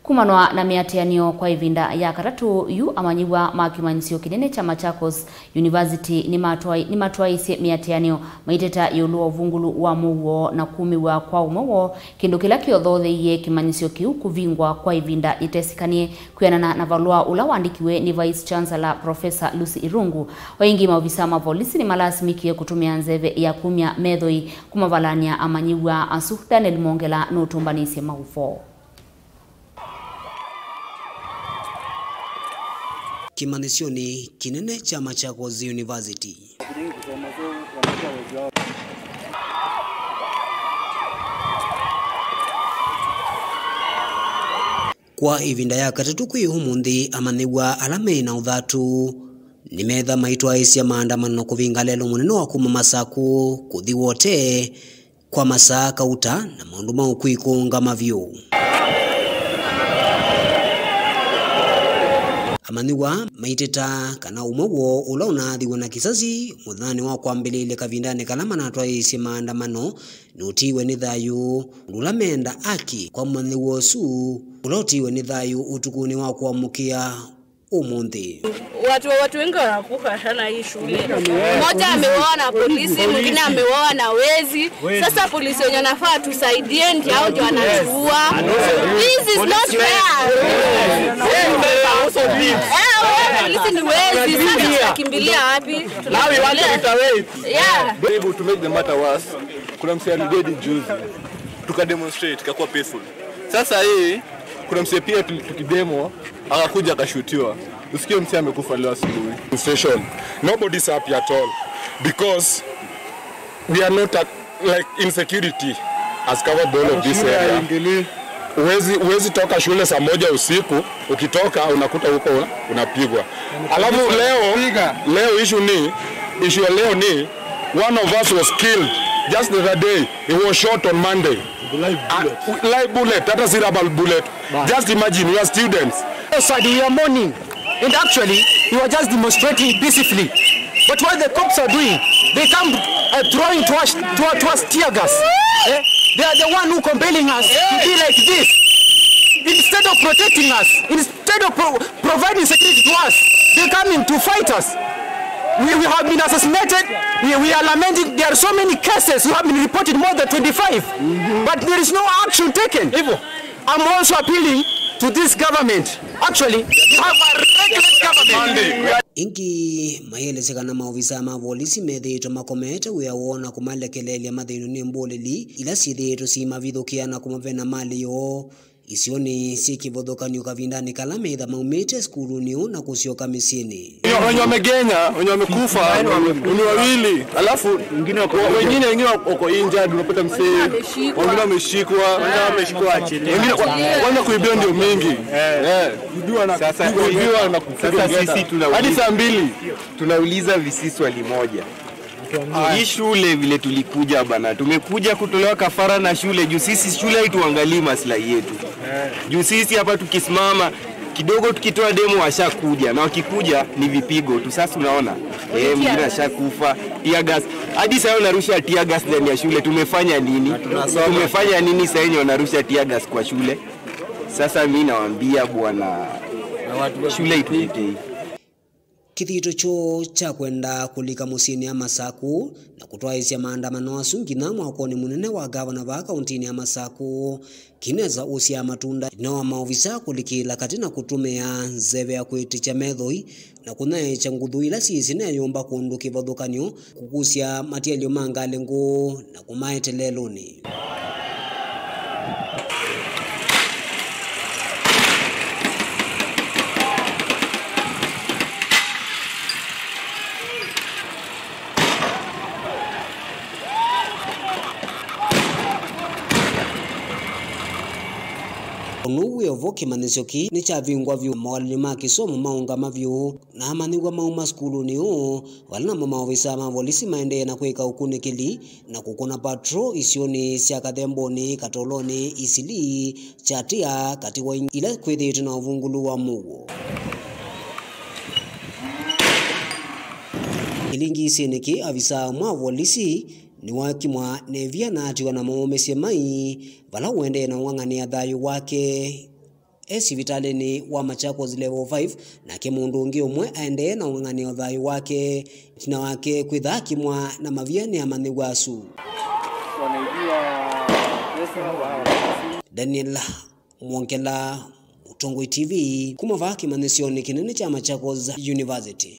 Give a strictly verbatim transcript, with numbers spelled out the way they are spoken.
Kumanwa na mĩatĩanĩo kwa ĩvinda ya katatũ yu, amanyĩw'a ma kĩmanyĩsyo kĩnene kya Machakos University nĩmatwaĩ-, nĩmatwaĩĩsye mĩatĩanĩo maiteta ĩũlũ wa ũvungũlu wa mũuo na kumĩw'a kwa ũmwe woo, kĩndũ kĩla kĩothootheie kĩmanyĩsyo kĩu kũvingwa kwa ĩvinda yĩtesĩkanĩe. Kwĩanana na valũa ũla waandĩkiwe nĩ Vice Chancellor Professor Lucy Irungu, o ĩngĩ maovisa ma volisi nĩmalasimĩkie kũtũmĩa nzeve ya kumya methoi kũmavalany'a amanyĩw'a asu. Daniel Mongela nũtũmbanĩsye maũvoo. Kĩmanyĩsyonĩ kĩnene kya Machakos University. Kwa ĩvinda ya katatũ kwĩ ũmũnthĩ, amanyĩw'a ala me na ũthatu nĩmetha maitwaĩĩsya maandamano kũvinga lelũ mũnene wa kuma Masakũ kũthi Wote kwa masaa kauta na maũndũ ma ũkui kũũngama vyũ. Amanyĩw'a maiteta kana ũmwe woo ũla ũnaathiwe na kĩsasi mũthenyanĩ wa kwambĩlĩĩlya kavindanĩ kala manatwaĩĩsye maandamano nũtiiwe nĩ thayũ, ũndũ ũla meenda aki kwa mũmanyĩw'a ũsu ũla ũtiiwe nĩ thayũ ũtukũnĩ wa kũamũkĩa ũmũnthĩ. Watu, watu wengi wanakufa sana hii shule. Mmoja ameuawa na polisi, mwingine ameuawa na wezi. Sasa polisi wenye wanafaa tusaidie ndio hao ndio wanatuua. This is not fair. Eh, wao polisi ni wezi. Sasa tunakimbilia wapi? Now we want to retaliate. Yeah. Able to make the matter worse, kuna msee alidedi juzi. Tuka demonstrate, ikakuwa peaceful. Sasa hii, kuna msee pia tuli-, tukidemo, akakuja akashutiwa. Usikie msee amekufa leo asubuhi. Demonstration. Nobody's happy at all because we are not at, like, insecurity has covered all of this area. Huwezi, huwezi toka shule saa moja usiku, ukitoka unakuta huko una-, unapigwa. Alafu leo, leo issue ni, issue ya leo ni, one of us was killed just the other day. He was shot on Monday. Live bullet. Uh, live bullet, hata si rubber bullet. Just imagine, we are students. So sad, we are mourning. And actually, we were just demonstrating peacefully. But what the cops are doing, they come, uh, throwing to us, to, to us tear gas. Eh? They are the one who compelling us to be like this. Instead of protecting us, instead of pro-, providing security to us, they come in to fight us. We, we have been assassinated. We, we are lamenting. There are so many cases who have been reported, more than twenty-five, but there is no action taken. Hivyo. I'm also appealing to this government. Actually, you have a reckless government. Ĩngĩ, mayĩelesya kana maovisa ma volisi methĩĩtwe makomete wĩa woo na kũmalekeleelya mathĩnwe nĩ mbũlĩli ila syĩthĩĩtwe siimavithũkĩa na kũmavena malĩ yoo isionĩ syĩ kĩvathũkany'o kavindanĩ kala meĩtha maumĩte sukulunĩ ũũ na kũsyoka mĩsyĩnĩ. Wenye wamegenya, wenye wamekufa ni wawili, alafu wengine wako, wengine, wengine wako injured, unapata msee, wengine wameshikwa, wengine wameshikwa, wengine kwa, kwanza kuibiwa ndio mingi. Eh. Sasa kuibiwa na kupiga sasa ngeta. Sisi tuna hadi saa mbili. Tunauliza V C swali moja. Hii shule vile tulikuja bana, tumekuja kutolewa kafara na shule juu sisi shule haituangalii maslahi yetu. Juu sisi hapa tukisimama kidogo, tukitoa demo washakuja, na wakikuja ni vipigo tu. Sasa unaona, eh, mwingine ashakufa, tear gas. Hadi sasa unarusha tear gas ndani ya shule, tumefanya nini? Tumefanya nini sasa yenye wanarusha tear gas kwa shule? Sasa mimi nawaambia bwana, shule itutetei. Kĩthito kyoo kya kwenda kũlika mũsyĩnĩ ya Masakũ na kũtwaĩĩsya maandamano asu nginya mwakonĩ mũnene wa ngavana vaa kaũntĩnĩ ya Masakũ kĩnesa ũsyaa matunda ĩtina wa maovisa kũlikĩĩla katĩ na kũtũmĩa nzeve ya kwĩtĩkya methoi na kũnyaĩĩkya nguthu ila syĩsĩ neyũmba kũndũ kĩvathũkany'o, kũkusya matialyo ma ngalĩ ngũũ na kũmaete lelũnĩ. Ũndũ wĩ o vo, kĩmanyĩsyo kĩĩ nĩkyavingwa vyũ, mawalani ma kĩsomo maũngama vyũ, na amanyĩw'a mauma sukulunĩ ũũ, vala namo maovisa ma volisi maendee na kwĩka ũkunĩkĩli na kũkũna patrol isionĩ sya Kathembonĩ, Katolonĩ, Isili, Chatia, katĩ wa ingĩ ila kwĩthĩĩtwe na ũvungũlu wa mũuo. Kĩlingisinĩ kĩĩ, avisa amwe a volisi nĩwakimwa nĩ ĩvia na atiwa na maũmĩsye mai, vala ũendee na ũng'ang'anĩa thayũ wake e sivitalĩnĩ wa Machakos Level five, nake mũndũ ũngĩ ũmwe aendee na ũng'ang'anĩa ũthayũ wake, ĩtina wake kwĩtha akimwa na mavia nĩ amanyĩw'a asu. Daniel Mwongela, Mũtongoi T V, kuma vaa kĩmanyĩsyonĩ kĩnene kya Machakos University.